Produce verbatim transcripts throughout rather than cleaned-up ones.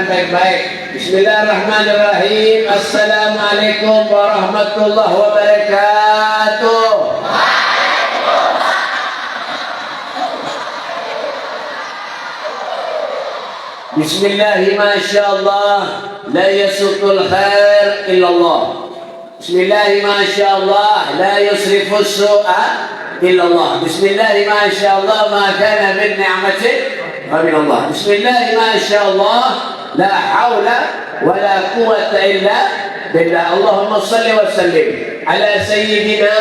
Baik-baik. Bismillahirrahmanirrahim. Assalamualaikum warahmatullahi wabarakatuh. Bismillahi masyaallah, la yasuqul khair illallah. Bismillahi masyaallah, la yusrifu su'a illallah. Bismillahi masyaallah, ma kana min ni'matin fa minallah. Bismillahi masyaallah, la haula wa la quwwata illa billah. Allahumma salli wa sallim ala sayyidina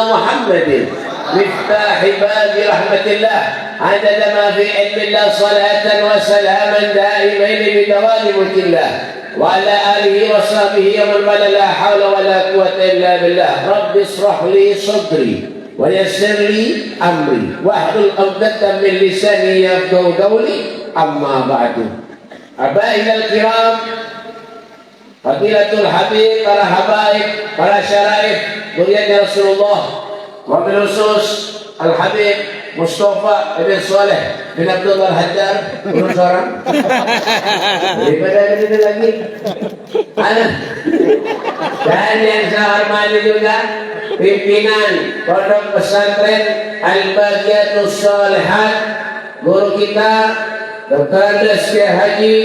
Muhammadin miftahi babi rahmatillah, adada ma fi ilmillah, salatan wa salaman daimaini bidawami mulkillah, wa ala alihi wa sahbihi wa man wala, la haula wa la quwwata illa billah. Rabbi israh li sadri wa yassir li amri wahlul 'uqdatam min lisani yafqahu qawli. Amma ba'du. Abainal kiram, Fadilatul Habib, para habaib, para syaraif, muridnya Rasulullah, wabil khusus Al Habib Mustafa bin Saleh bin Abdullah Hajar, belum seorang. Daripada ada ini lagi. Alah. Dan yang saya hormati juga pimpinan Pondok Pesantren Al Baqiyatus Shalihat, guru kita Doktor Andes Kiai Haji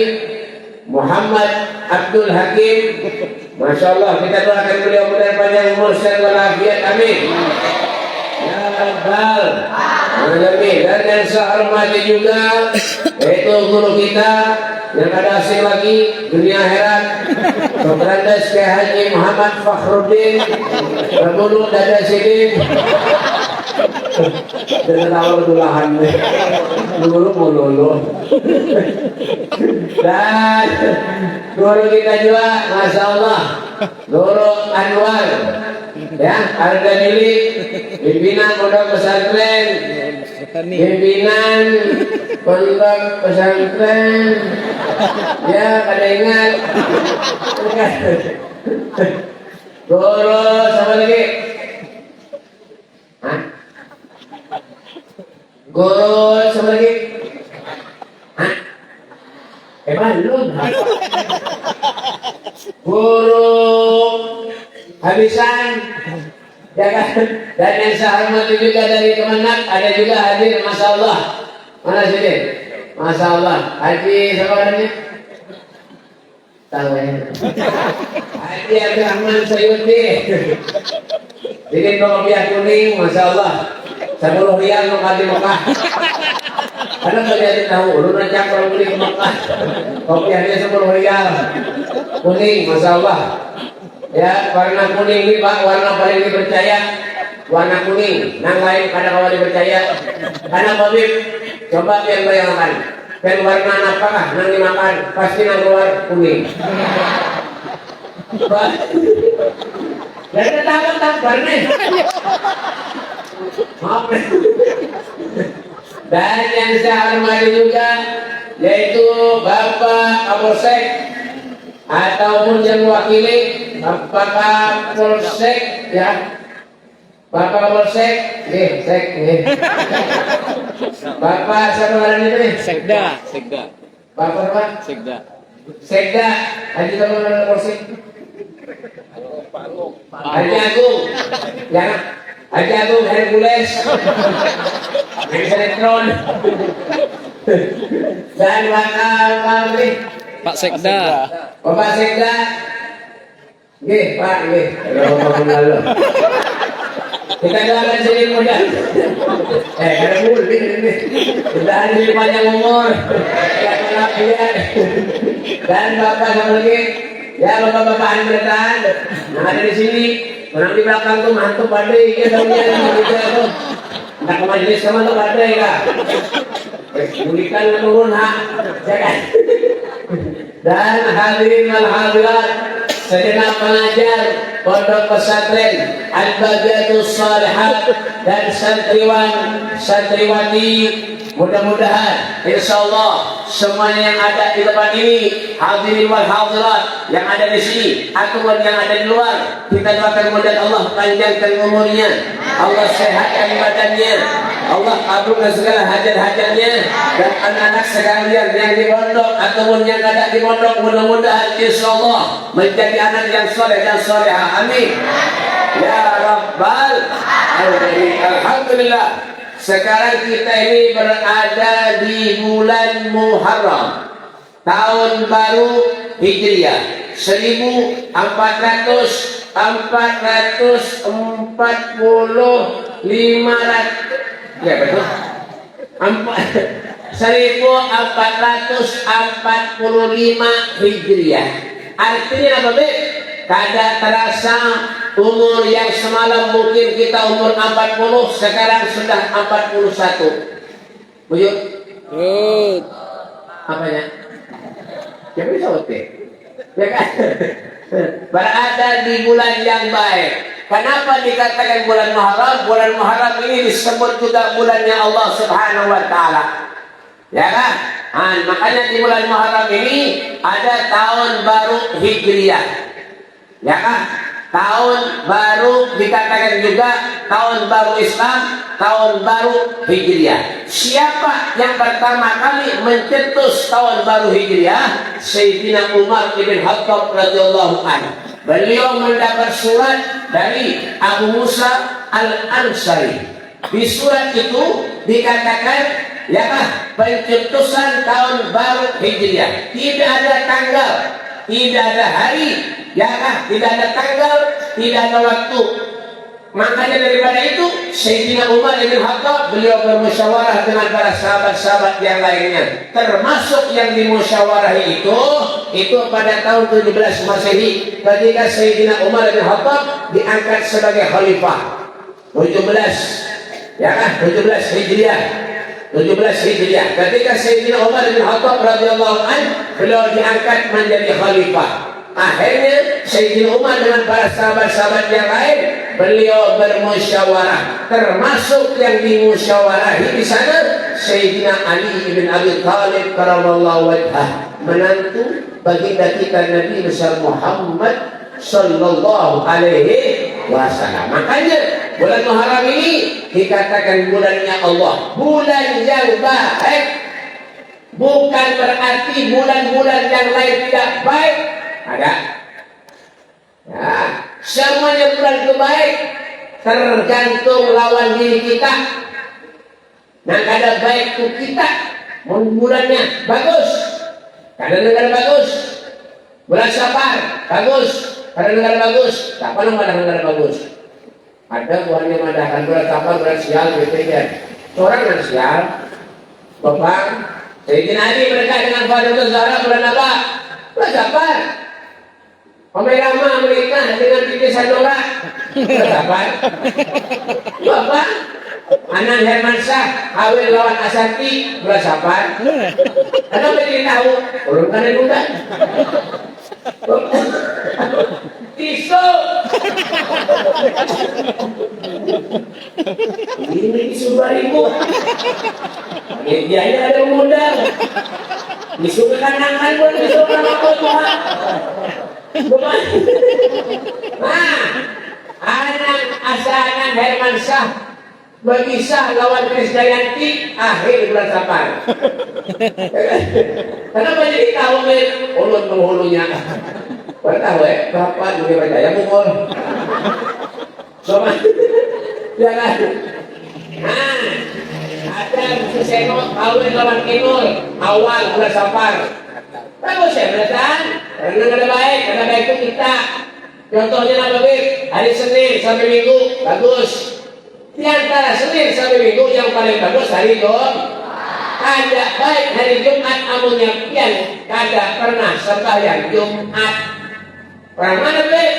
Muhammad Abdul Hakim. Masya Allah, kita doakan beliau mudah panjang umur, sehat walafiat. Amin. Ya Rabbal Alamin. Dan yang saya hormati juga, yaitu guru kita yang kada asing lagi dunia akhirat, Doktor Andes Kiai Haji Muhammad Fakhruddin, berbulu dada sidin. Jangan tahu dulahan nih. Dulu mululu. Dan guru kita juga, Masya Allah, Guru Anwar, ya, harga diri, pimpinan Pondok Pesantren, pimpinan Pondok Pesantren, ya, kada ingat. Guru, siapa lagi? Hah? Guru siapa lagi? Hah? Eh, belum. Guru Habisan, ya kan? Dan yang saya hormati juga dari Kemenag, ada juga hadir, Masya Allah. Mana sini? Masya Allah. Haji siapa namanya? Tahu ya. Haji Abdurrahman Sayuti. Jadi kopiah kuning, Masya Allah. Sepuluh rial nukar di Mekah. Karena beli aja tahu, ulun ajak orang beli ke Mekah. Kopiahnya sepuluh rial. Kuning, Masya Allah. Ya, warna kuning ini, Pak, warna paling dipercaya. Warna kuning, nang lain kada kawa dipercaya. Karena Habib, coba pian bayangkan. Dan warna apakah nang dimakan? Pasti nang keluar kuning. Dan ketawa tampar nih. Maaf. Dan yang saya hormati juga, yaitu Bapak Kapolsek ataupun yang mewakili Bapak Kapolsek, ya. Bapak Kapolsek, nggih, sek, nggih. Bapak siapa ngarannya itu nih? Sekda, Sekda. Bapak apa? Sekda. Sekda, Haji siapa ngaran Kapolsek? Haji Agung. Ya, Haji Agung Hercules. Main sinetron. Dan Bapak apa nih? Pak Sekda. Bapak Sekda. Nggih, Pak, nggih. Ada apa pun lalu. Kita doakan sini mudah. Eh, ada mulih ini. Mudahan jadi panjang umur. Sehat walafiat. Dan Bapak sama lagi. Ya, Bapak-bapak yang bertahan. Nah, ada di sini. Orang di belakang tuh mantu pada, iya, tahunya yang begitu tuh. Entah ke majelis sama tuh pada, ya. Bulikan turun, ha. Ya kan? Dan hadirin wal hadirat, segenap pengajar Pondok Pesantren Al-Baqiyatus Shalihat dan santriwan santriwati Mudah-mudahan, insya Allah, semuanya yang ada di tempat ini, hadirin wal hadirat yang ada di sini, ataupun yang ada di luar, kita doakan mudah Allah panjangkan umurnya, Allah sehatkan badannya, Allah kabulkan segala hajat-hajatnya, dan anak-anak sekalian yang di pondok ataupun yang ada di pondok, mudah-mudahan, insya Allah, menjadi anak yang soleh dan soleha. Amin. Ya Rabbal Alamin. Alhamdulillah. Sekarang kita ini berada di bulan Muharram, tahun baru Hijriah, seribu empat ratus, empat ratus empat puluh lima ratus, ya betul, empat, seribu empat ratus empat puluh lima Hijriah. Artinya apa, Bib? Kada terasa, umur yang semalam mungkin kita umur empat puluh, sekarang sudah empat puluh satu. Bujur? Good. Apanya? Ya, bisa oke. Ya kan? Berada di bulan yang baik. Kenapa dikatakan bulan Muharram? Bulan Muharram ini disebut juga bulannya Allah Subhanahu wa Ta'ala. Ya kan? Ah, makanya di bulan Muharram ini ada tahun baru Hijriah. Ya kan? Tahun baru dikatakan juga tahun baru Islam, tahun baru Hijriah. Siapa yang pertama kali mencetus tahun baru Hijriah? Sayyidina Umar ibn Khattab radhiyallahu anhu. Beliau mendapat surat dari Abu Musa Al-Ansari. Di surat itu dikatakan, ya kah, pencetusan tahun baru Hijriah. Tidak ada tanggal, tidak ada hari, ya kah, tidak ada tanggal, tidak ada waktu. Makanya daripada itu, Sayyidina Umar bin Khattab, beliau bermusyawarah dengan para sahabat-sahabat yang lainnya. Termasuk yang dimusyawarahi itu, itu pada tahun tujuh belas Masehi, ketika Sayyidina Umar bin Khattab diangkat sebagai khalifah. Tujuh belas, ya kan? Tujuh belas Hijriah. Tujuh belas Hijriah. Ketika Sayyidina Umar bin Khattab radhiyallahu anhu, beliau diangkat menjadi khalifah. Akhirnya Sayyidina Umar dengan para sahabat-sahabat yang lain, beliau bermusyawarah. Termasuk yang dimusyawarahi di sana Sayyidina Ali bin Abi Thalib karamallahu wajhah, menantu baginda kita Nabi besar Muhammad sallallahu alaihi wasallam. Makanya bulan Muharram ini dikatakan bulannya Allah, bulan yang baik. Bukan berarti bulan-bulan yang lain tidak baik. Ada. Ya, semuanya bulan itu baik, tergantung lawan diri kita. Nang kada baik tu kita, mun bulannya bagus, kada nang kada bagus. Bulan Sapar bagus, kada nang kada bagus. Siapa nang kada nang kada bagus? Ada buhannya madahakan bulan Sapar, bulan sial, gitu ya. Seorang nang sial, Bapak, Sayyidina Ali menikah dengan Fatimah Zahra bulan apa? Bulan Sapar. Rhoma Irama menikah dengan Titi Sandora. Bulan Sapar. Bapak, Anang Hermansyah kawin lawan Ashanty bulan Sapar. Kenapa jadi tahu? Ulun kada duga. Tisu. Ini tisu dua ribu. Medianya ada modal. Tisu kekanangan pun tisu kan apa tuh? Nah, anak asanan Hermansyah. Bakisah lawan Krisdayanti akhir bulan Sapar. Kenapa jadi tahu nih? Ulun penghulunya. Bertahu ya, bapak juga percaya mukul. Sama. Ya kan? Nah, ada Suseno kawin lawan Inul awal bulan Sapar. Bagus ya, berarti karena ada baik, ada baik itu kita. Contohnya apa, Bib? Hari Senin sampai Minggu, bagus. Di antara Senin sampai Minggu yang paling bagus hari Jumat. Kada baik hari Jumat amunnya pian kada pernah sembahyang Jumat. Orang mana, Bib?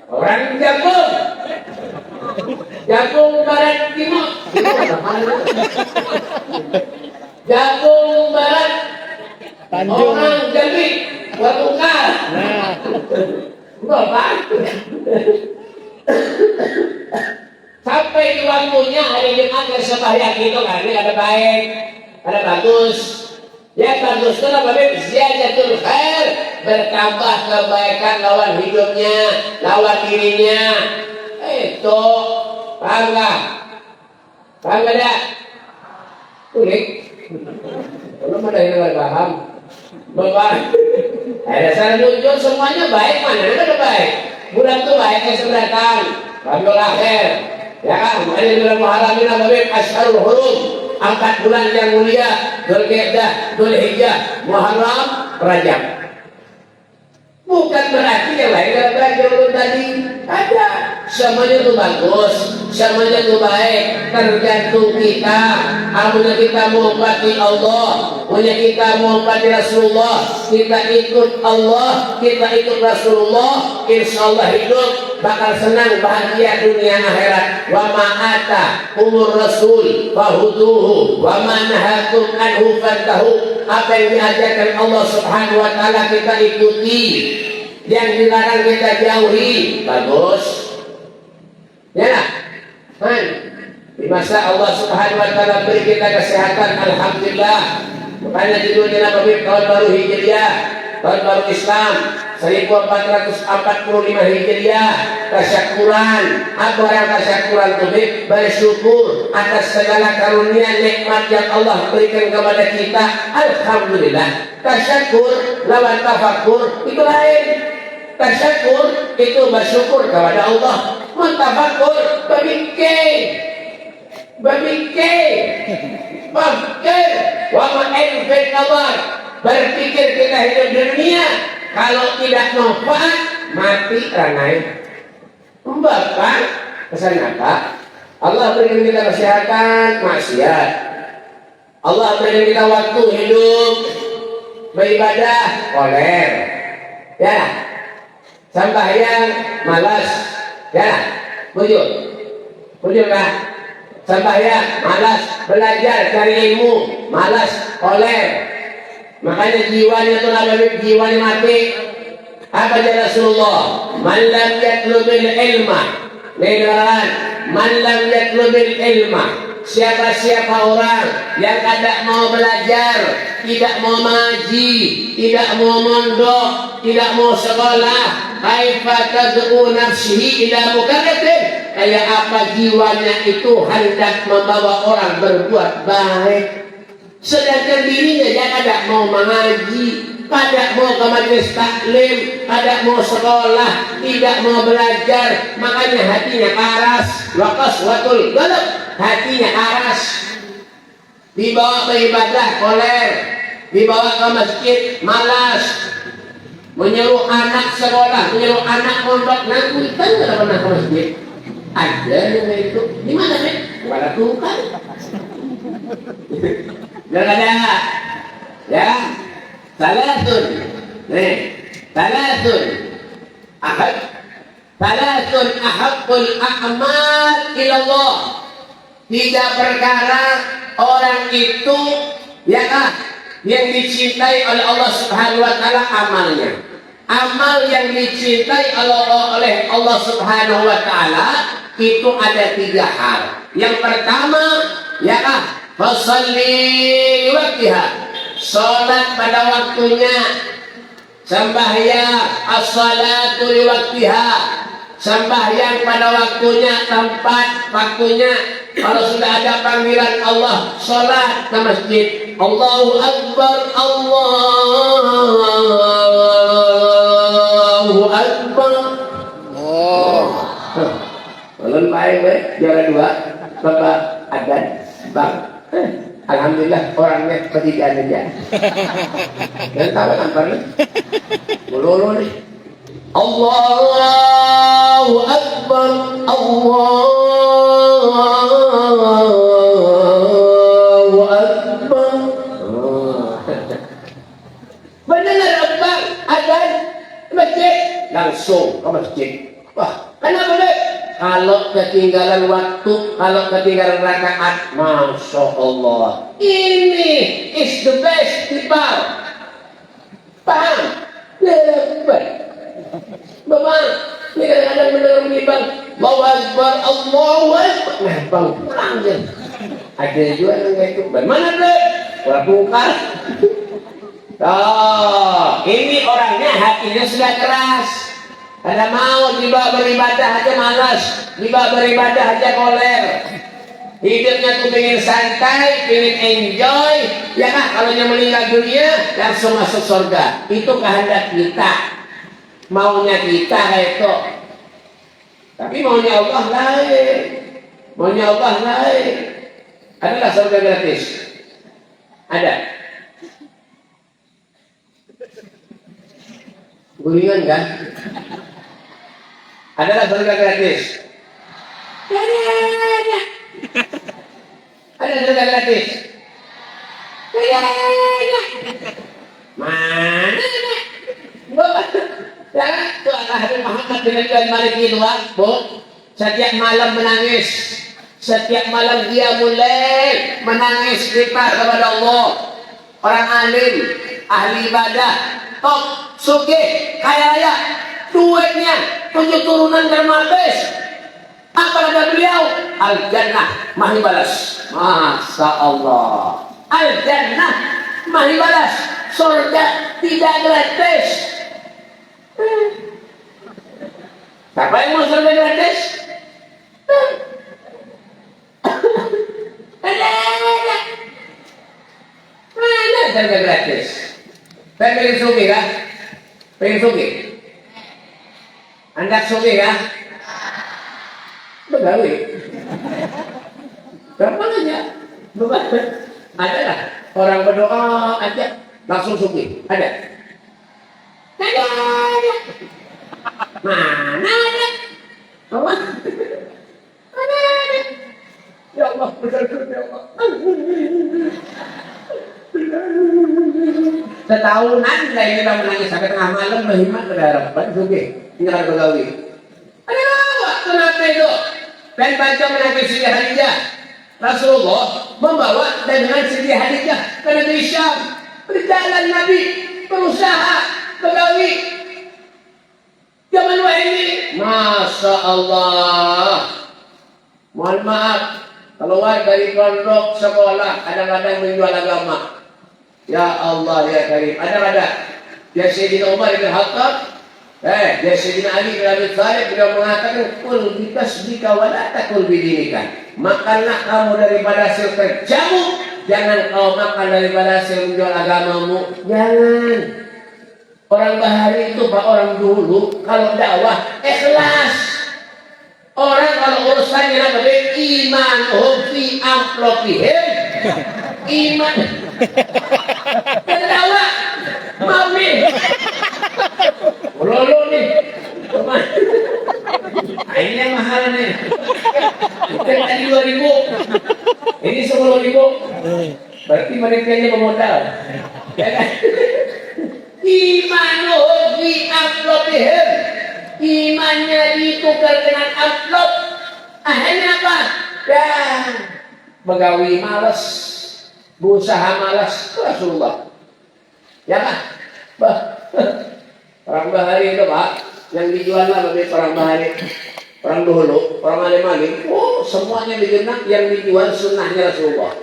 Orang Jagung. Jagung Barat Timur. Jagung Barat. Tanjung. Orang Jambi. Buat buka. Nah. Bapak. Sampai di waktunya hari Jumat yang sembahyang itu karena ada baik, ada bagus. Ya bagus itu apa, Bib? Ziyadatul khair, bertambah kebaikan lawan hidupnya, lawan dirinya. Itu paham nggak? Paham nggak? Unik. Belum ada yang nggak paham. Bapak, ada salah muncul, semuanya baik, mana ada baik? Bulan tuh baiknya seberatan, Rabiul Akhir. Ya kan? Makanya di bulan Muharram ini apa, Bib? Asyharul Hurum, empat bulan yang mulia, Dzulqa'dah, Dzulhijjah, Muharram, Rajab. Bukan berarti yang lain dalam belajar ulun tadi. Ada. Semuanya itu bagus, semuanya itu baik. Tergantung kita. Amunnya kita mau pati Allah, punya kita mau pati Rasulullah, kita ikut Allah, kita ikut Rasulullah, insya Allah hidup bakal senang, bahagia dunia akhirat. Wa ma ata umur Rasul fahutuhu wa ma nahakum anhu fantahu. Apa yang diajarkan Allah Subhanahu wa Ta'ala kita ikuti, yang dilarang kita jauhi. Bagus. Ya lah. Man. Di masa Allah Subhanahu wa Ta'ala beri kita kesehatan, alhamdulillah. Makanya judulnya apa, Bib? Tahun baru Hijriah, tahun baru Islam, seribu empat ratus empat puluh lima Hijriah, tasyakuran. Apa orang tasyakuran tu, Bib? Bersyukur atas segala karunia nikmat yang Allah berikan kepada kita. Alhamdulillah. Tasyakur lawan tafakur itu lain. Tasyakur itu bersyukur kepada Allah. Mun tafakur, berpikir. Berpikir. Berpikir. Wa ma'in fil nazar. Berpikir kita hidup di dunia, kalau tidak manfaat, mati ranai. Bapak, pesan apa? Allah berikan kita kesehatan, maksiat. Allah berikan kita waktu hidup, beribadah, koler. Ya, sambahyang, malas. Ya, bujur. Bujur kah? Sambahyang, malas. Belajar, cari ilmu, malas, koler. Makanya jiwanya tu, Nabi, jiwanya mati. Apa jar Rasulullah? Man lam yatlubil ilma. Nih, dengarkan. Man lam yatlubil ilma. Siapa-siapa orang yang kada mau belajar, tidak mau mengaji, tidak mau mondok, tidak mau sekolah, kaifa tad'u nafsihi ila mukarratin? Kayak apa jiwanya itu hendak membawa orang berbuat baik? Sedangkan dirinya ya kada mau mengaji, kada mau ke majelis taklim, kada mau sekolah, tidak mau belajar, makanya hatinya karas. Wa qaswatul qalb, hatinya karas. Dibawa beribadah, koler. Dibawa ke masjid, malas. Menyuruh anak sekolah, menyuruh anak mondok, nang kuitan kada pernah ke masjid. Ada yang kayak itu. Di mana, Nek? Wala tukang. Nggak ada. Ya. Salatun. Nih. Salatun. Ahad. Salatun ahabbul a'mal ilallah. Tiga perkara orang itu, ya kah, yang dicintai oleh Allah Subhanahu wa Ta'ala amalnya. Amal yang dicintai oleh, oleh Allah Subhanahu wa Ta'ala itu ada tiga hal. Yang pertama, ya kah, fasalli liwaktiha. Salat pada waktunya. Sambahyang, as-salatu liwaktiha. Sambahyang pada waktunya, tempat, waktunya. Kalau sudah ada panggilan Allah, salat ke masjid. Allahu Akbar, Allahu Akbar. Oh. Ulun main, weh, juara dua. Bapak Adan, Bang. Eh, alhamdulillah, orangnya ketigaan aja. Dan tahu tampar nih. Ulun nih. Allahu Akbar, Allahu Akbar. Oh. Mendengar Akbar, adan, masjid, langsung ke masjid. Wah, kenapa, Beb? Kalau ketinggalan waktu, kalau ketinggalan rakaat, Masya Allah. Ini is the best, people. Paham? Ya, Beb. Bapak, ini kadang-kadang mendengar menyimpang. Allahu Akbar, Allahu Akbar. Nah, bang pulang dia. Ada juga yang kayak itu. Bagaimana, Bre? Wah, bungkar. Oh, ini orangnya hatinya sudah keras. Kada mau, tiba beribadah aja malas, tiba beribadah aja koler. Hidupnya tuh pengen santai, pengen enjoy. Ya kah, kalau yang meninggal dunia langsung masuk surga. Itu kehendak kita. Maunya kita kayak itu. Tapi maunya Allah lain. Maunya Allah lain. Adalah surga gratis. Ada. Guringan kan? Adalah surga gratis. Ada, ada. Ada surga gratis. Ada, ada. Mana ada? Bapak, ya, tuh ada Habib Muhammad dengan Tuan Malik itu, Pak, Bu. Setiap malam menangis. Setiap malam dia mulai menangis kita kepada Allah. Orang alim, ahli ibadah, top, sugih, kaya raya, duitnya tujuh turunan kada habis. Apa kata beliau? Al jannah mahi balas. Masya Allah. Al jannah mahi balas. Surga tidak gratis. Siapa yang mau surga gratis? Ada, ada. Mana surga gratis? Pengen sugih kah? Pengen sugih? Handak sugih kah? Begawi. Gampang aja. Begawi. Ada lah. Orang berdoa aja langsung sugih. Ada. Ada, ada. Mana ada? Apa? Mana ada? Ya Allah, benar, ya Allah. Setahunan saya ini menangis sampai tengah malam, berhimat berharapan, sugih. Ini kada begawi. Ada waktu nanti itu. Dan baca menangis Siti Khadijah. Rasulullah membawa dagangan Siti Khadijah ke negeri Syam. Berjalan Nabi, berusaha, begawi. Zaman wahini, Masya Allah. Mohon maaf, keluar dari pondok sekolah, kadang-kadang menjual agama. Ya Allah, ya Karim. Ada, ada. Ya Sayyidina Umar bin Khattab, eh, ya Sayyidina Ali bin Abi Thalib, beliau mengatakan, "Kul bikasbika wa la takul bidinika." Makanlah kamu daripada hasil kerjamu, jangan kau makan daripada hasil menjual agamamu. Jangan. Orang bahari itu, Pak, orang dulu, kalau dakwah, ikhlas. Orang kalau urusannya apa, Be? Imanuhum fi amplopihim. Iman. Ketawa. Mami. Lolo nih. Nah, ini yang mahal nih. Bukan tadi dua ribu. Ini sepuluh ribu. Berarti mereka aja pemodal. Ya kan? Imanuhum fi amplopihim. Imannya ditukar dengan amplop. Akhirnya apa? Ya, begawi malas, berusaha malas. Itu Rasulullah. Ya kah? Bah. Orang bahari itu, Pak, yang dijual lah lebih orang bahari. Orang dulu, orang alim-alim, oh, semuanya digenap yang dijual sunnahnya Rasulullah.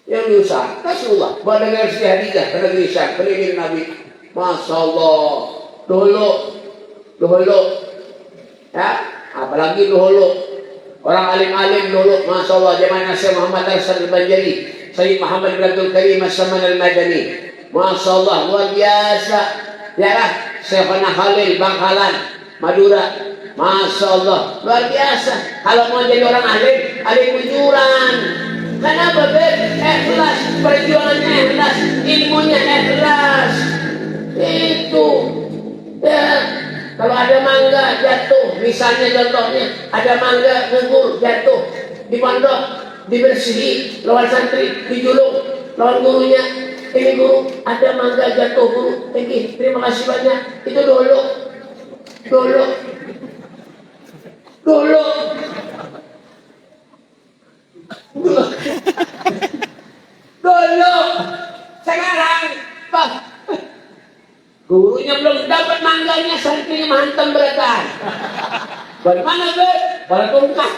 Yang diusaha Rasulullah. Bawa dengan Siti Khadijah ke negeri Syam, keliling Nabi. Masya Allah. Dulu, dulu. Ya, apalagi dulu. Orang alim-alim dulu, Masya Allah, zaman Syekh Muhammad Hasan Al-Banjari, Sayyid Muhammad bin Abdul Karim As-Saman Al-Madani. Masya Allah, luar biasa. Ya lah, Syekhana Khalil Bangkalan, Madura. Masya Allah, luar biasa. Kalau mau jadi orang alim, alim bujuran. Kenapa, Beb? Ikhlas, perjuangannya ikhlas, ilmunya ikhlas. Itu. Ya, kalau ada mangga jatuh, misalnya contohnya, ada mangga gugur jatuh di pondok, dibersihi lawan santri, dijulung lawan gurunya. Ini guru, ada mangga jatuh guru, thank you, terima kasih banyak. Itu dulu, dulu, dulu. Dulu, sekarang, Pak. Gurunya belum dapat mangganya, santrinya menghantam berataan. Bagaimana, Beb? Pada tungkah.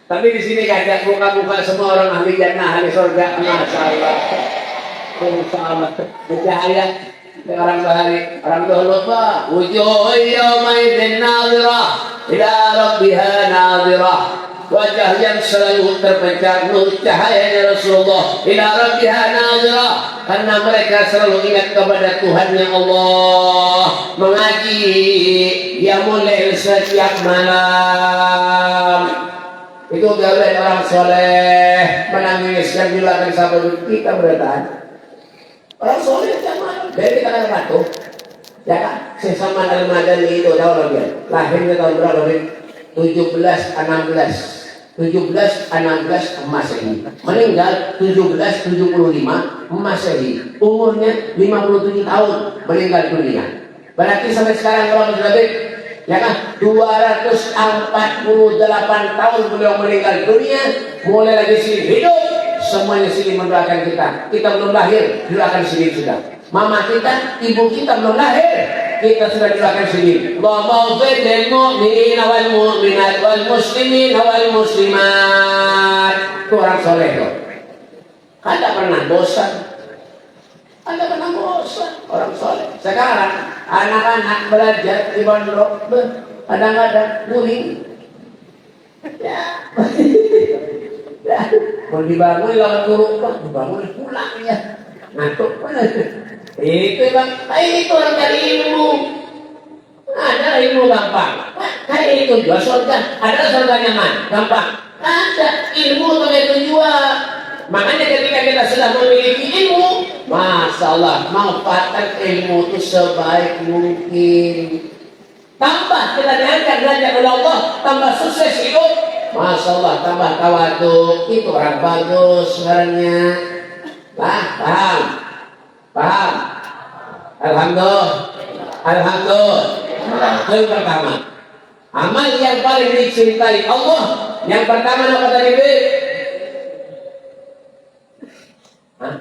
Tapi di sini kacak buka-buka semua orang ahli jannah, ahli surga. Masya Allah. Insya Allah. Bercahaya. Orang bahari, orang dahulu apa? Wujuhun yawmaidin nadirah ila rabbiha nadirah. Wajah yang selalu terpancar nur cahayanya Rasulullah ila rabbiha nadirah, karena mereka selalu ingat kepada Tuhannya Allah, mengaji, qiyamul lail setiap malam. Itu gawean orang soleh, menangis dan juga akan sabar. Kita bertahan. Orang soleh zaman dari kita kan patuh. Ya kan? Si Salman Al Madani itu tahu lagi. Lahirnya tahun berapa, Bib? Tujuh belas enam belas. Tujuh belas enam belas Masehi. Meninggal tujuh belas tujuh puluh lima Masehi. Umurnya lima puluh tujuh tahun, meninggal dunia. Berarti sampai sekarang berapa sudah, Bib? Ya kan? Dua ratus empat puluh delapan tahun beliau meninggal dunia. Mulai lagi sini hidup, semuanya sini mendoakan kita. Kita belum lahir, doakan sini sudah. Mama kita, ibu kita belum lahir, kita sudah doakan sini. Allahumma ighfir lil mu'minina wal mu'minat wal muslimina wal muslimat. Itu orang soleh tuh. Kada pernah bosan. Kada pernah bosan orang soleh. Sekarang anak-anak belajar di pondok, beh, kadang-kadang guring. Ya. Ya. Mau dibangun lawan guru, wah, dibangun pulang ya. Ngantuk. Itu bang, itu orang cari ilmu. Ada ilmu gampang. Kayak itu juga surga. Ada surga nyaman, gampang. Ada ilmu begitu juga. Makanya ketika kita sudah memiliki ilmu, masya Allah, manfaatkan ilmu itu sebaik mungkin. Tambah kita diangkat derajat oleh Allah, tambah sukses hidup, masya Allah, tambah tawaduk. Itu orang bagus sebenarnya. Nah, paham? Paham? Alhamdulillah. Alhamdulillah. Yang pertama, amal yang paling dicintai Allah yang pertama apa tadi, Bib? Hah?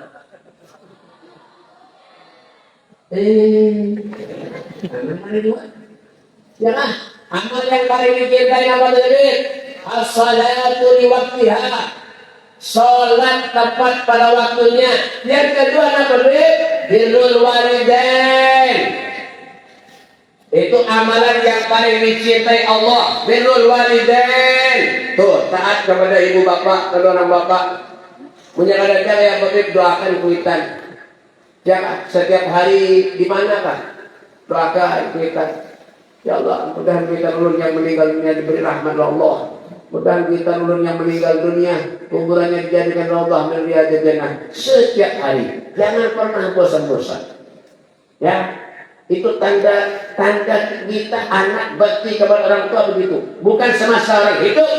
Eh, amal mana dua? Ya lah, amal yang paling dicintai apa tadi? As-salatu liwaktiha. Salat tepat pada waktunya. Yang kedua apa, Bib? Birrul walidain. Itu amalan yang paling dicintai Allah. Birrul walidain. Tuh, taat kepada ibu bapak, kedua orang bapak. Punya kadang ya, Bib, doakan kuitan. Ya, setiap hari di mana kah? Doakan kita. Ya Allah, mudahan kita ulun yang meninggal dunia diberi rahmat oleh Allah. Mudahan kita ulun yang meninggal dunia, kuburannya dijadikan Allah melihat jannah setiap hari. Jangan pernah bosan-bosan. Ya, itu tanda tanda kita anak bakti kepada orang tua begitu. Bukan semasa orang hidup,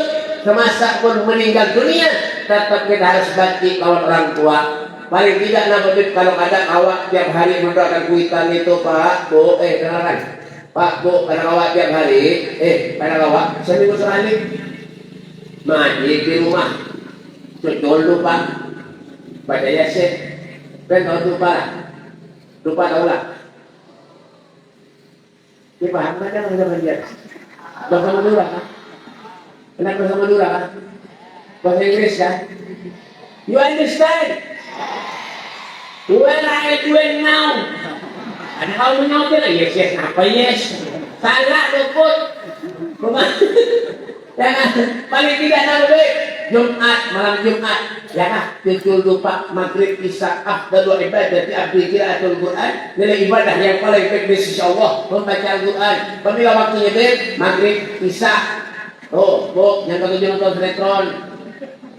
semasa pun meninggal dunia, tetap kita harus bakti lawan orang tua. Paling tidak, nah, Bib, kalau kada kawa tiap hari mendoakan kuitan itu, Pak, Bu, eh, kenalan. Pak, Bu, kada kawa tiap hari, eh, kada kawa, seminggu sekali. Majik di rumah. Cucul lupa. Baca Yasin. Kan tahu lupa lah. Lupa tahu lah. Ini paham kan, kan, kan, kan? Bahasa Madura kan? Kenapa bahasa Madura kan? Bahasa Inggris kan? You understand? Where are you doing now? Ada kau menau tu lah, yes, yes, apa yes? Salah luput. Rumah. Ya kan? Paling tidak tahu duit. Jumat, malam Jumat. Ya kan? Cucul lupa maghrib, isya, afdalu ibadati abdi qiraatul Quran. Nilai ibadah yang paling baik di sisi Allah membaca Al-Quran. Pamila waktunya, Bib? Maghrib, isya. Oh, Bu, yang ketujuh nonton sinetron.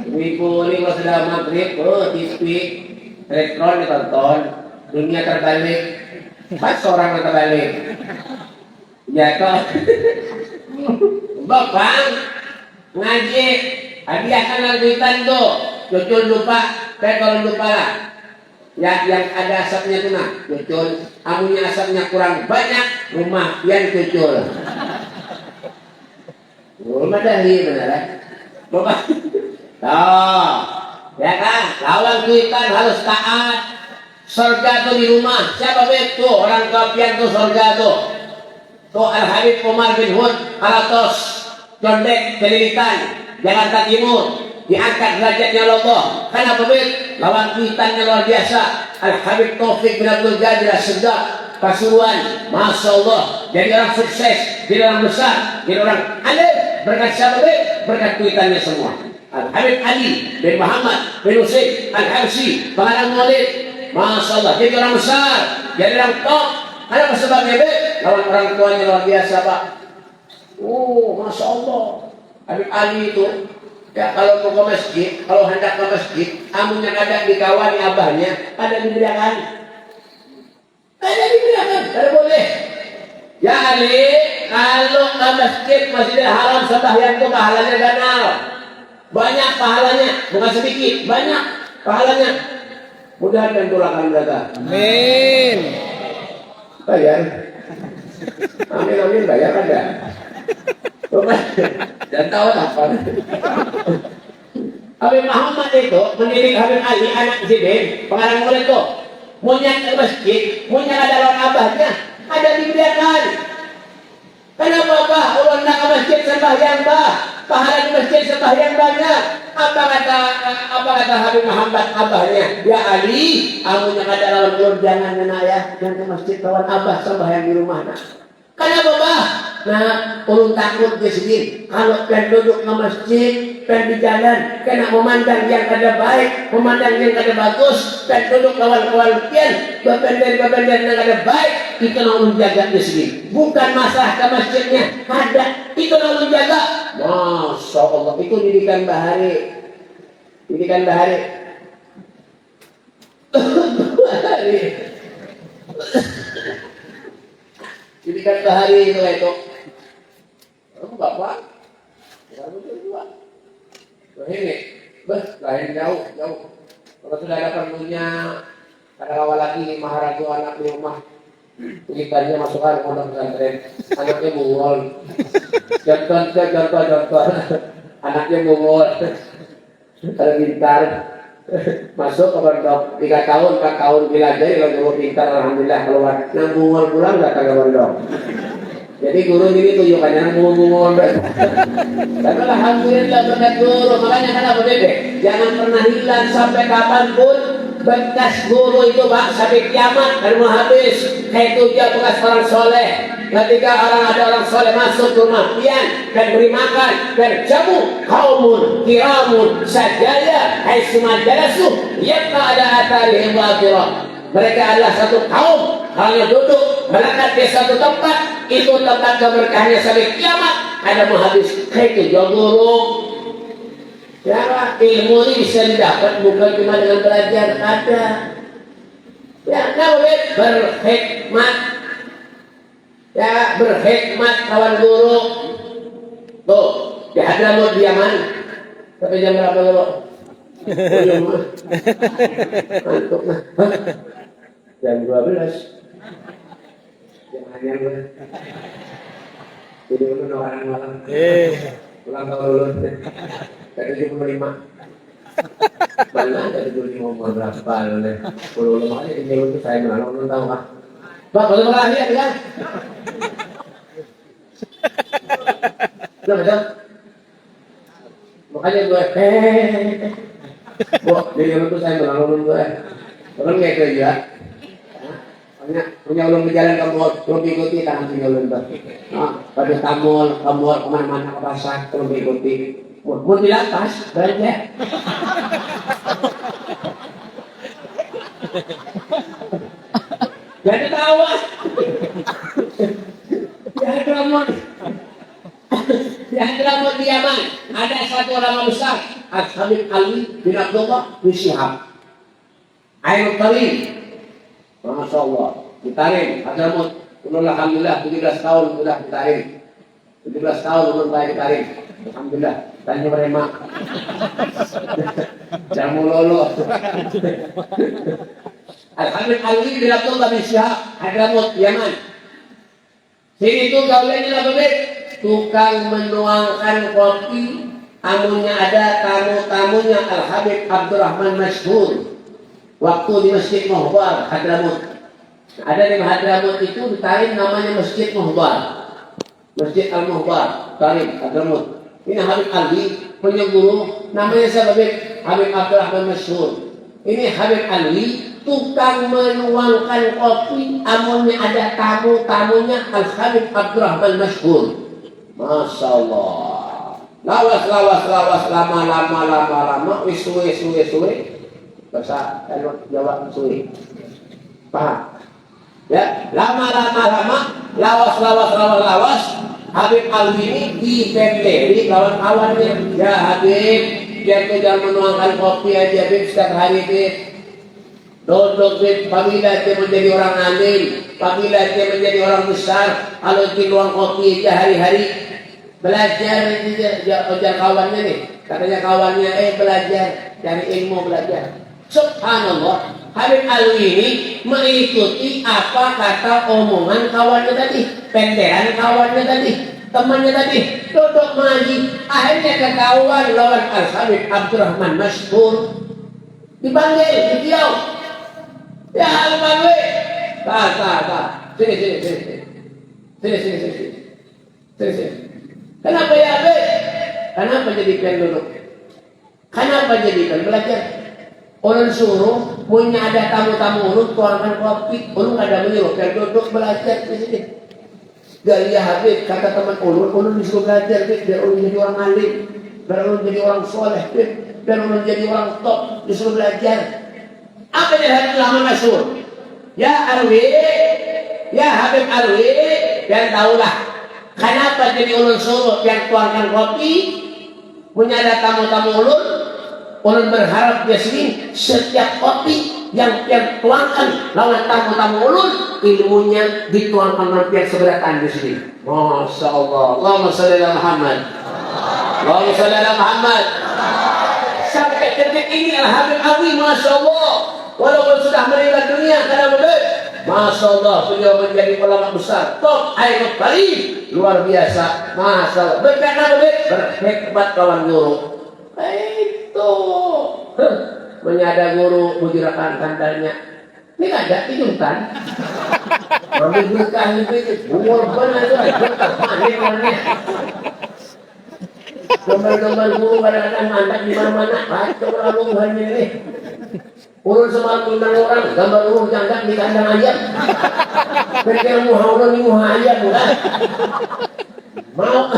Ibu-ibu ini kalau sudah maghrib, oh, T V, sinetron ditonton. Dunia terbalik. Pas orang terbalik. Jatuh. Bang, ngaji. Hadiahkan lanjutan tu. Cucul lupa. Saya kalau lupa lah. Ya, yang ada asapnya tu nah. Cucul. Amunnya asapnya kurang banyak, rumah pian cucul. Rumah dah ni benar, eh? Bapak. Tuh. Ya kan? Lawan kuitan harus taat. Surga tu di rumah. Siapa, Bib? Tu, orang tua pian tu surga tu. Al Habib Umar bin Hud Alatos, Condet, Celilitan, Jakarta Timur, diangkat derajatnya oleh Allah. Kenapa, Bib? Lawan cuitannya luar biasa. Al Habib Taufik bin Abdul Qadir As-Segaf, Pasuruan, Masya Allah, jadi orang sukses, jadi orang besar, jadi orang alim. Berkat siapa, Bib? Berkat cuitannya semua. Al Habib Ali bin Muhammad bin Husain Al Habsyi, pengarang Maulid. Masya Allah, jadi orang besar, jadi orang top. Kenapa sebabnya, Bib? Lawan orang tuanya luar biasa, Pak. Oh, Masya Allah. Habib Ali itu, ya, kalau mau ke masjid, kalau hendak ke masjid, amunnya kada dikawani abahnya, kada diberakan. Kada diberakan, kada boleh. Ya Ali, kalau ke masjid, Masjidil Haram, sembahyang tu pahalanya ganal. Banyak pahalanya, bukan sedikit, banyak pahalanya. Mudahan dan tulakan mereka. Amin. Bayar. Amin, amin, bayar kada. Jangan tahu apa. Habib Muhammad itu mendidik Habib Ali, anak sidin, pengarang Maulid tu. Munnya ke masjid, munnya kada lawan abahnya, kada diberakan. Kenapa, Bah? Ulun nak ke masjid sembahyang, Bah. Pahala di masjid sembahyang banyak. Apa kata, apa kata Habib Muhammad abahnya? Ya Ali, amunnya kada lawan ulun, jangan, nak, ya. Jangan ke masjid lawan abah, sembahyang di rumah, nak. Kenapa, Bah? Nah, ulun takut di sini. Kalau pian duduk ke masjid, pian di jalan, kena memandang yang kada baik, memandang yang kada bagus, pian duduk lawan kawan pian, bebender-bebender yang kada baik, itu nang ulun jaga di sini. Bukan masalah ke masjidnya, kada. Itu nang ulun jaga. Masya Allah, itu didikan bahari. Didikan bahari. Bahari. Didikan bahari itu, itu. Aku bapak. Bukan betul juga. Nah, ini. Bah, lain jauh, jauh. Kalau sudah ada perlunya, kada kawa lagi maharagu anak di rumah. Kuitannya masukkan pondok pesantren. Anaknya bungul. Contoh, contoh, contoh. Anaknya bungul. Kada pintar. Masuk ke pondok. Tiga tahun, empat tahun dilajari oleh guru pintar. Alhamdulillah keluar. Nang bungul pulang datang ke pondok. Jadi guru ini tunjukannya nang bungul-bungul. Tapi alhamdulillah berkat guru. Makanya kenapa, Bebe? Jangan pernah hilang sampai kapanpun. Bekas guru itu, Pak, sampai kiamat, kada mau habis. Kaitu ja bekas orang soleh. Ketika orang, ada orang soleh masuk ke rumah pian, pian beri makan, pian jamu, kaumun kiramun sadaya, haitsuma jalasu, yabqa ala atharihim wa athirah. Mereka adalah satu kaum, kalau duduk melekat di satu tempat, itu tempat keberkahannya sampai kiamat, kada mau habis. Kaitu jua guru. Ya, ilmu ini bisa didapat bukan cuma dengan belajar, ada. Ya, nah, boleh berkhidmat. Ya, berkhidmat kawan guru. Tuh, di Hadramaut, di Yaman. Sampai jam berapa, guru? Oh, iya, mah. Ngantuk, nah. Hah? Jam dua belas. Jam anyar, nah. Jadi, ulun orang malam. Eh. Ulang tahun ulun. Ke tujuh puluh lima. Mana ada tujuh puluh lima, umur berapa, ulun, eh? Ulun, ulun, makanya ini ulun tuh saya malam, ulun tahu, kah? Pak, kalau berani ya, kan? Nah, betul. Makanya gue, eh, wah, jadi orang tuh saya menolong gue. Orang nggak kerja. Punya, punya ulun berjalan ke mall, ulun ikuti tangan punya ulun tuh. Nah, pada tamol, ke mall, kemana-mana, ke pasar, ulun ikuti. Mau, mau dilapas, belanja. Jadi tahu, ah. Ya, kamu. Di Hadramaut, di Yaman, ada satu ulama besar, Al Habib Ali bin Abdullah bin Syihab. Ainul Tarim. Masya Allah. Di Tarim, Hadramaut. Ulun, alhamdulillah, tujuh belas tahun sudah di Tarim. Tujuh belas tahun ulun baik di Tarim. Alhamdulillah. Tanya merema. Jamu lolo. Al Habib Ali bin Abdullah bin Syihab, Hadramaut, Yaman. Sini tu gawiannya napa, Bib? Tukang menuangkan kopi, amunnya ada tamu-tamunya Al Habib Abdurrahman Masyhur. Waktu di Masjid Muhdar, Hadramaut. Ada di Hadramaut itu di Tarim namanya Masjid Muhdar. Masjid Al-Muhbar, Tarim, Hadramaut. Ini Habib Alwi punya guru, namanya siapa, Bib? Habib Abdurrahman Masyhur. Ini Habib Alwi tukang menuangkan kopi, amunnya ada tamu, tamunya Al Habib Abdurrahman Masyhur. Masya Allah. Lawas, lawas, lawas, lama, lama, lama, lama, wis suwe, suwe, suwe. Bahasa anu Jawa suwe. Paham? Ya, lama, lama, lama, lawas, lawas, lawas, lawas, Habib Alwi ini dipenderi lawan kawannya. Ya Habib, dia tuh jangan menuangkan kopi aja, Bib, setiap hari, Bib. Dodok, Bib, pabila dia menjadi orang alim, pabila dia menjadi orang besar, kalau dia nuang kopi aja hari-hari, belajar ini, ja-, ja-, ujar kawannya nih. Katanya kawannya, "Eh, belajar, cari ilmu, belajar." Subhanallah, Habib Alwi ini mengikuti apa kata omongan kawannya tadi, penderan kawannya tadi, temannya tadi, dodok mengaji. Akhirnya ketahuan lawan Al Habib Abdurrahman Masyhur. Dipanggil, ditiau. "Ya Habib Alwi, ta, ta, ta. Sini, sini, sini, sini. Sini, sini, sini, sini. Sini, sini. Kenapa ya, Habib? Kenapa jadi pian duduk? Kenapa jadi pian belajar? Ulun suruh, munnya ada tamu-tamu ulun, tuangkan kopi. Ulun kada menyuruh pian duduk belajar di sini." "Gaya, Habib, kata teman ulun, ulun disuruh belajar, Bib, biar ulun jadi orang alim, biar ulun jadi orang soleh, Bib, biar ulun jadi orang top, disuruh belajar." Apa jadi Habib Abdurrahman Masyhur? "Ya Alwi, ya Habib Alwi, pian tahulah kenapa jadi ulun suruh pian tuangkan kopi? Munnya ada tamu-tamu ulun, ulun berharap di sini setiap kopi yang pian tuangkan lawan tamu-tamu ulun, ilmunya dituangkan lawan pian seberataan di sini." Masya Allah. Allahumma salli ala Muhammad. Allahumma salli ala Muhammad. Sampai detik ini, Al Habib Alwi, Masya Allah, walaupun sudah meninggal dunia, kada mudar. Masya Allah, beliau menjadi ulama besar, top, ain, karim, luar biasa. Masya Allah. Berkat apa, Bib? Berkhidmat lawan guru. Itu. Huh. Menyada guru, bujurakan kandalnya. Ini kada, ini juntan. Ambil berkah ini, bungur banar itu, berkah mana warnanya. Gambar-gambar guru kadang-kadang mandap di mana-mana, kacau lalu buhannya ini. Ulun semalam ngundang orang, gambar ulun jangkak di kandang ayam. Pikir muha ulun ni muha ayam, kan? Mau.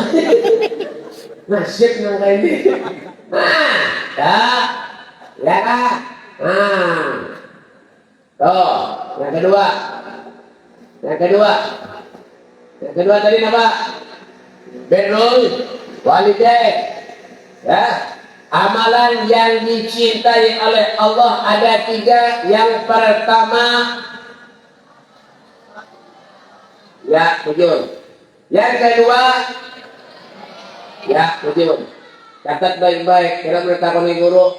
Nasib nang kayak ini. Nah, dah. Ya, kah? Nah. Tuh, yang kedua. Yang kedua. Yang kedua tadi apa? Birrul walidain. Ya. Amalan yang dicintai oleh Allah ada tiga. Yang pertama, ya, bujur. Yang kedua, ya, bujur. Catat baik-baik, kira bertakuni guru.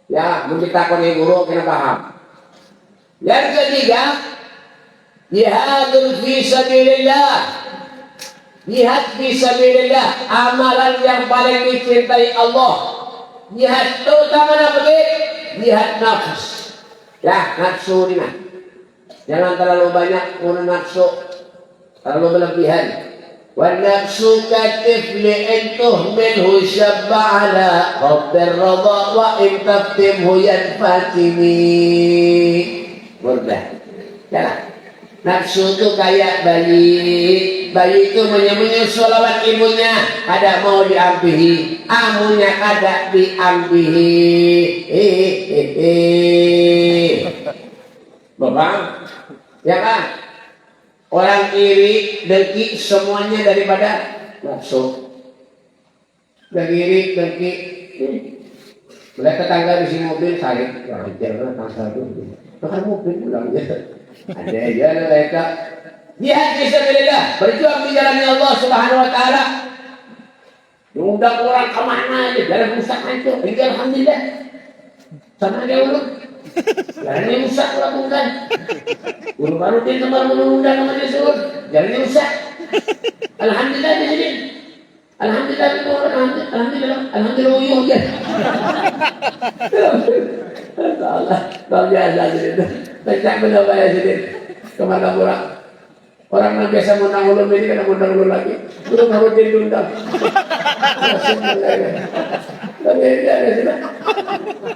Ya, mun ditakuni guru, kena paham. Yang ketiga, jihadun fi sabilillah. Jihad fi sabilillah, amalan yang paling dicintai Allah. Jihad terutama apa, Bib? Jihad nafs. Ya, nafsu ni nah. Jangan terlalu banyak guna nafsu, terlalu berlebihan. Wa nafsu katifli in tuhmilhu syabba ala hubbir radha wa in taftimhu yanfatimi. Mudah. Ya. Nafsu tu kayak bayi. Bayi tu menyusu lawan ibunya, kada mau diampihi. Amunya kada diampihi. Hehehe. Bapak, ya kan? Orang iri, dengki, semuanya daripada nafsu. Udah iri, dengki. Melihat tetangga di sini mobil, sarik. Wah, jangan tangga tu. Bakar mobil pulang ya. Ada aja ada mereka. Jihad fisabilillah, berjuang di jalannya Allah Subhanahu wa Ta'ala. Diundang orang ke mana aja, jalan rusak hancur. Ini alhamdulillah. Sana aja ulun. Jalannya rusak lah bukan. Guru baru dia kemarin mengundang sama dia suruh. Jalannya rusak. Alhamdulillah di sini. Alhamdulillah itu orang, alhamdulillah, alhamdulillah, alhamdulillah uyuh ya. Allah, luar biasa sih itu. Pecah benar saya sih. Kemana orang? Orang nang biasa ngundang ulun ini kada ngundang ulun lagi. Ulun harus diundang. Tapi ya, ya, sudah.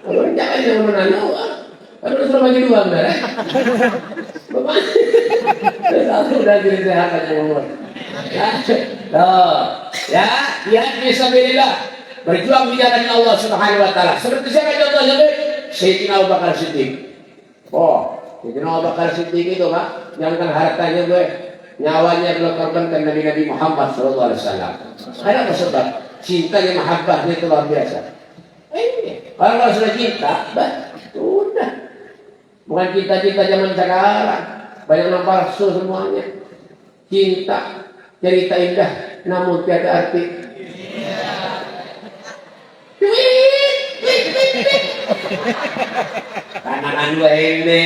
Ulun jangan yang ulun anu. Kan ulun sudah bagi dua, benar, eh? Bapak. Terus aku udah jadi sehat aja umur. Ya, tuh. Ya, jihad fisabilillah. Berjuang di jalan Allah Subhanahu wa Taala. Seperti siapa contohnya, Beb? Sayyidina Abu Bakar Siddiq. Oh, Sayyidina Abu Bakar Siddiq itu, Pak, jangankan hartanya, gue, nyawanya beliau korbankan demi Nabi Muhammad sallallahu alaihi wasallam. Ada apa sebab? Cintanya, mahabbahnya itu luar biasa. Eh, orang kalau sudah cinta, bah, sudah. Bukan cinta-cinta zaman sekarang. Banyak nang palsu semuanya. Cinta, cerita indah, namun tiada arti. Anak anu ini.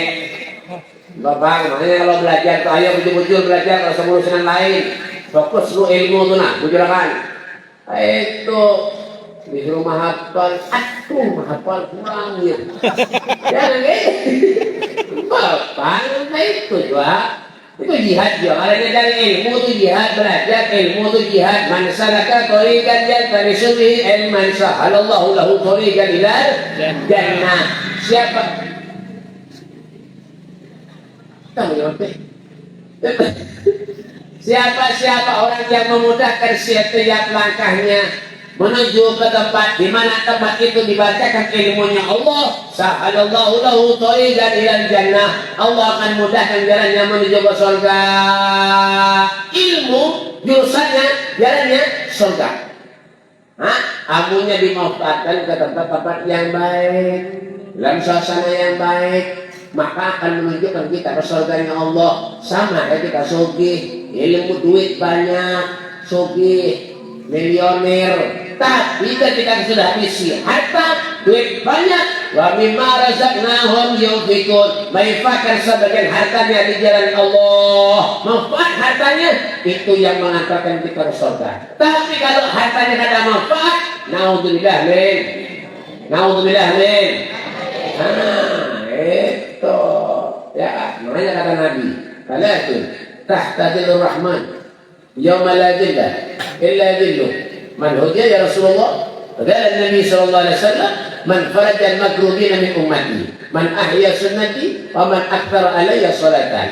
Bapak, makanya kalau belajar tuh, ayo bujur-bujur belajar, kalau sama urusan lain. Fokus lu ilmu tuh, nah, bujurakan. Itu disuruh mahafal, aduh, mahafal kurang ya. Jangan gitu. Bapak, itu juga. Itu jihad ya, makanya cari ilmu tu jihad, belajar ilmu tu jihad. Man salaka thariqan yaltamisu fihi ilman sahalallahu lahu thariqan ilal jannah. Siapa? Tahu ya, Pak? Siapa-siapa orang yang memudahkan setiap langkahnya menuju ke tempat di mana tempat itu dibacakan ilmunya Allah, sahalallahu lahu thariqan ilal jannah. Allah akan mudahkan jalannya menuju ke surga. Ilmu jurusannya, jalannya surga. Hah? Amunnya dimanfaatkan ke tempat-tempat yang baik, dalam suasana yang baik, maka akan menunjukkan kita ke surganya Allah. Sama ya kita sugih, ilmu, duit banyak, sugih, milioner. Tapi ketika sudah habisi harta, duit banyak, wa mimma razaqnahum yunfiqun, menginfakkan sebagian hartanya di jalan Allah. Manfaat hartanya itu yang mengantarkan kita ke surga. Tapi kalau hartanya kada manfaat, naudzubillah min. Naudzubillah min. Nah, itu. Ya, makanya kata Nabi, "Thalatsun tahta dzillur rahman, yauma la dzilla illa dzilluh." "Man huwa ya Rasulullah?" Qala Nabi sallallahu alaihi wasallam, "Man farajal makrubina min ummati, man ahya sunnati, wa man aktsara alayya salatan."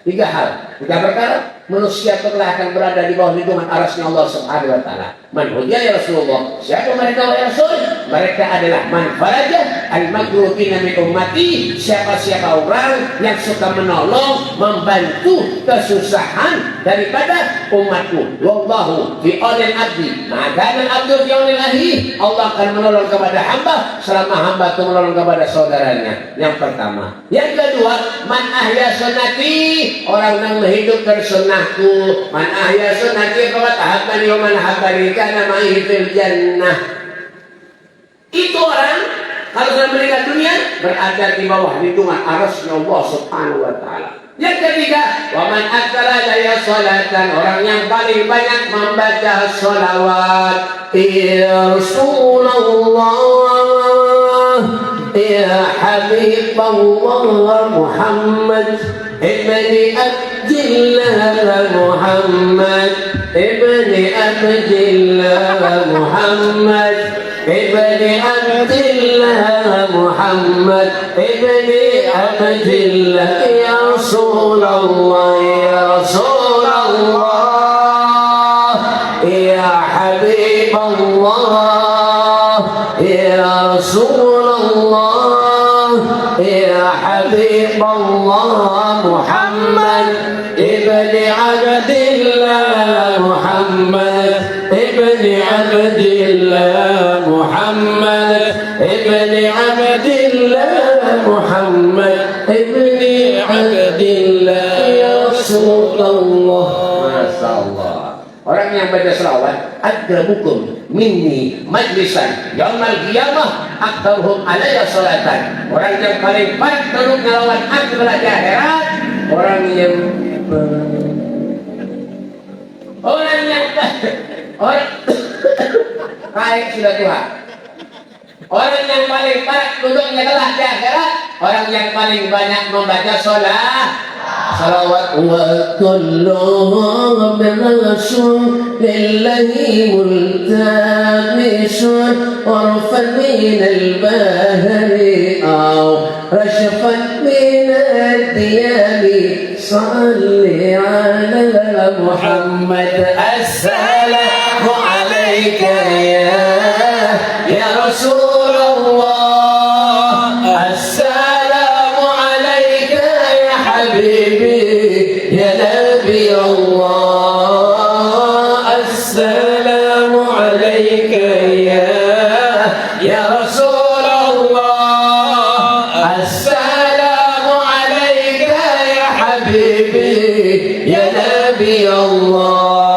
Tiga hal, tiga perkara, manusia itu kelak akan berada di bawah lindungan arasnya Allah Subhanahu wa Ta'ala. "Man huwa ya Rasulullah?" Siapa mereka, wahai Rasul? Mereka adalah man faraja al makrubina min ummati, siapa-siapa orang yang suka menolong, membantu kesusahan daripada umatku. "Wallahu fi aunil abdi, ma kana al abdu fi aunil akhi." Allah akan menolong kepada hamba selama hamba itu menolong kepada saudaranya. Yang pertama. Yang kedua, man ahya sunnati, orang nang menghidupkan sunnahku. Man ahya sunnati faqad ahabbani wa man ahabbani kana ma'i fil jannah. Itu orang kalau sudah meninggal dunia berada di bawah lindungan arasnya Allah Subhanahu wa Ta'ala. Yang ketiga, wa man aktsara alayya salatan, orang yang paling banyak membaca salawat. Ya Rasulullah, ya Habiballah Muhammad ibni Abdillah Muhammad ibni Abdillah Muhammad ibni Abdillah Muhammad ibni Abdillah. Ya Rasulullah, ya Rasulullah, ya Habiballah, ya Rasulullah, ya Habiballah Muhammad ibni Abdillah Muhammad ibni Abdillah Muhammad ibni Abdillah Muhammad ibni Abdillah. Ya Rasulullah. Masya Allah. Orang yang baca salawat, akramukum minni majlisan yaumal qiyamah aktsaruhum alayya salatan. Orang yang paling parak duduknya lawan aku kelak di akhirat, orang yang, orang yang, orang, kain sudah tua. Orang yang paling parak duduknya kelak di akhirat, orang yang paling banyak membaca salat. Salawat wa kulluhum min rasulillah multamisun urfan minal bahri aw rasyfan minad diyami. Salli ala Muhammad. Assalamu alaika ya, ya Rasulullah. Assalamu alaika ya habibi, ya Nabi Allah. Assalamu alaika ya, ya Rasulullah. Assalamu alaika ya habibi, ya Nabi Allah,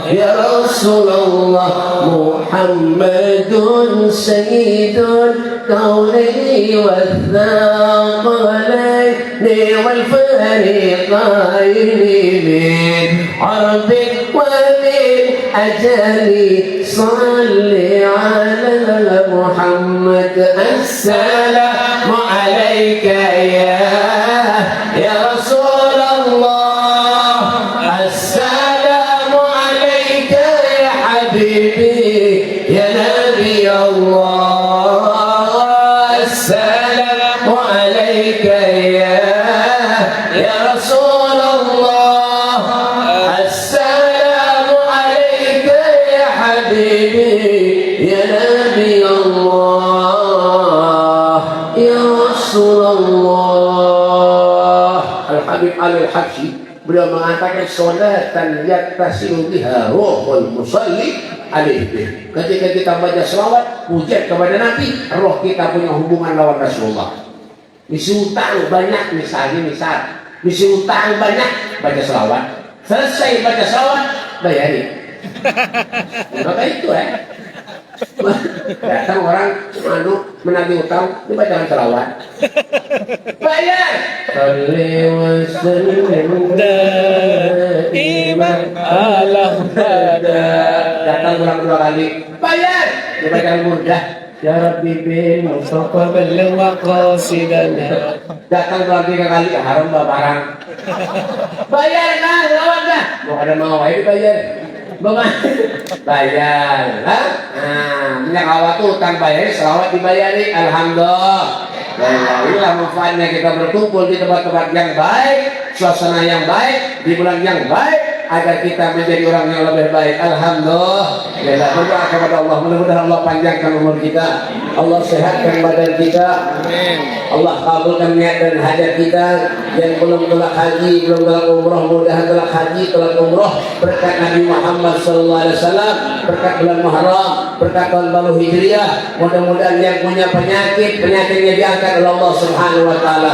ya Rasulullah. Muhammadun sayyidul kaunaini wathaqalaini wal fariqaini min arbin wa min ajami. Salli ala Muhammad. Assalamu alaika ya, ya Rasulullah. Assalamu alaika ya habibi, ya Nabi Allah. Assalamu alaika ya, ya Rasulullah. Assalamu alaika ya habibi, ya Nabi Allah, ya Rasulullah. Al Habib Alil Habsyi, beliau mengatakan, "Sholatan yattasilu biha ruhul musalli alaihi." Ketika kita baca selawat, pujian kepada Nabi, roh kita punya hubungan lawan Rasulullah. Misi utang banyak, misalnya, misal. Misi utang banyak, baca selawat. Selesai baca selawat, bayari. Maka itu, eh. Datang orang, anu, menagih utang, dibacakan selawat. Bayar. Salli wa sallim daiman ala abada. Datang orang dua kali. Bayar. Dibacakan burdah. Ya Rabbi bil Mustafa balligh maqasidana. Datang dua tiga kali, haram babarang. Bayar nah, lawan dah. Mau kada mau, ayo dibayar. Bapak, bayar, ha? Nah, minyak awak tu utang bayar, selawat dibayari. Alhamdulillah. Dan inilah manfaatnya kita berkumpul di tempat-tempat yang baik, suasana yang baik, di bulan yang baik, agar kita menjadi orang yang lebih baik. Alhamdulillah. Berdoa kepada Allah, mudah-mudahan Allah panjangkan umur kita, Allah sehatkan badan kita, Allah kabulkan niat dan hajat kita. Yang belum tulak haji, belum tulak umroh, mudahan tulak haji, tulak umroh, berkat Nabi Muhammad sallallahu alaihi wasallam, berkat bulan Muharram, berkat tahun baru Hijriah. Mudah-mudahan yang punya penyakit, penyakitnya diangkat oleh Allah Subhanahu wa taala.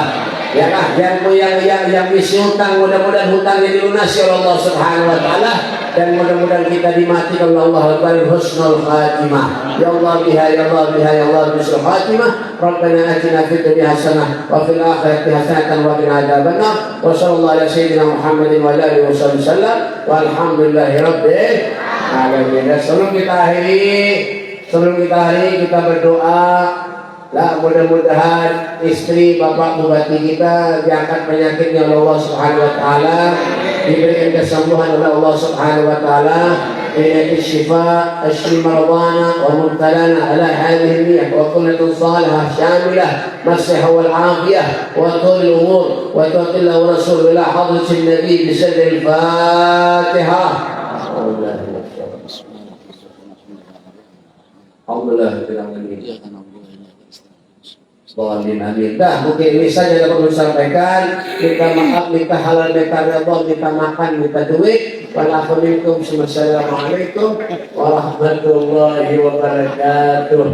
Ya kah? Yang yang yang yang misi hutang, mudah-mudahan hutangnya dilunasi oleh Allah Subhanahu wa taala, dan mudah-mudahan kita dimatikan oleh Allah bil husnul khatimah. Ya Allah biha, ya Allah biha, ya Allah bi husnul khatimah. Rabbana atina fid dunya hasanah wa fil akhirati hasanatan wa qina adzabannar. Wa sallallahu ala sayyidina Muhammadin wa ala alihi wasallam. Walhamdulillahi rabbil alamin. Dan sebelum kita akhiri, sebelum kita akhiri, kita berdoa. Lah, mudah-mudahan istri Bapak Bupati kita diangkat penyakitnya oleh Allah Subhanahu wa taala, diberikan kesembuhan oleh Allah Subhanahu wa taala. Bi niyyati syifa, asyfi mardana wa mubtalana ala hadhihi niyyah wa kulli salihah syamilah. Masihha wal afiyah wa tulil umur wa tuqillahu rasul ila hadratin nabi bi sirril Fatihah. Alhamdulillah. Amin. Dah, mungkin ini saja yang perlu disampaikan. Minta maaf, minta halal, minta redha, minta makan, minta duit. Wal afu minkum. Wassalamualaikum warahmatullahi wabarakatuh.